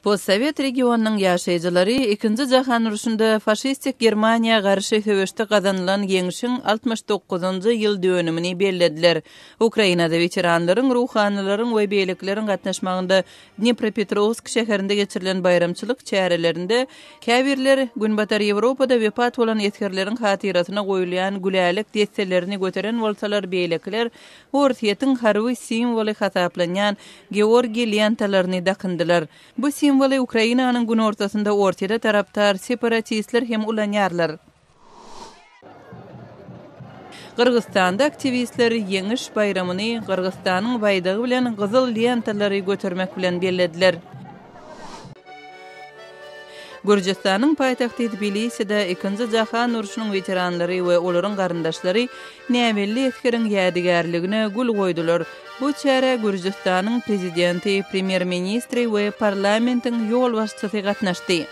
Postsowet regionynyň ýaşaýjylary Ikinji jahan urşunda faşistik Germaniýa garşy söweşde gazanylan ýeňşiň 69-njy ýyl dönümini bellediler. Ukrainada weteranlaryň, ruhanylaryň we beýlekileriň gatnaşmagynda Dnepropetrowsk şäherinde geçirilen baýramçylyk çärelerinde käbirler Günbatar Ýewropada wepat bolan esgerleriň hatyrasyna goýulýan gülälek desselerini göteren bolsalar, beýlekiler Orsýetiň harby simwoly hasaplanýan Georgiý lentalaryny dakyndylar. Bu simwoly Ukrainanyň günortasynda Orsýete tarapdar separatistler hem ulanýarlar. Gyrgyzystanda aktiwistler Ýeňiş baýramyny Gyrgyzystanyň baýdagy bilen gyzyl lentalary götermek bilen bellediler. Gürjüstanyň paýtagty Tbiliside Ikinji jahan urşunyň weteranlary we olaryň garyndaşlary näbelli esgeriň ýadygärligine gül goýdular. Bu çärä Gürjüstanyň prezidenti, premýer-ministri we parlamentiň ýolbaşçysy gatnaşdy.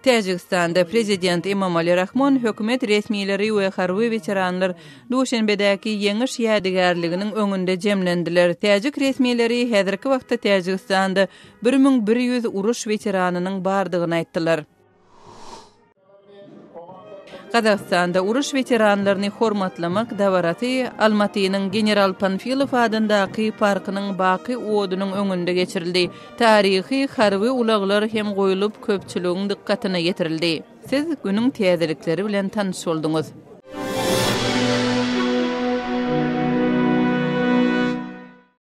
Täjigistanda prezident Emomali Rahmon, hökümet resmileri we harby weteranlar Duşenbedäki Ýeňiş ýadygärliginiň öňünde jemlendiler. Täjik resmileri häzirki wagtda Täjigistanda 1100 uruş weteranynyň bardygyny aýtdylar. Gazagystanda uruş weteranlaryny hormatlamak dabarasy Almatynyň General Panfilow adyndaky parkynyň baky odunyň öňünde geçirildi. Taryhy harby ulaglar hem goýlup, köpçüligiň dykgatyna ýetirildi. Siz günüň täzelikleri bilen tanyş bolduňyz.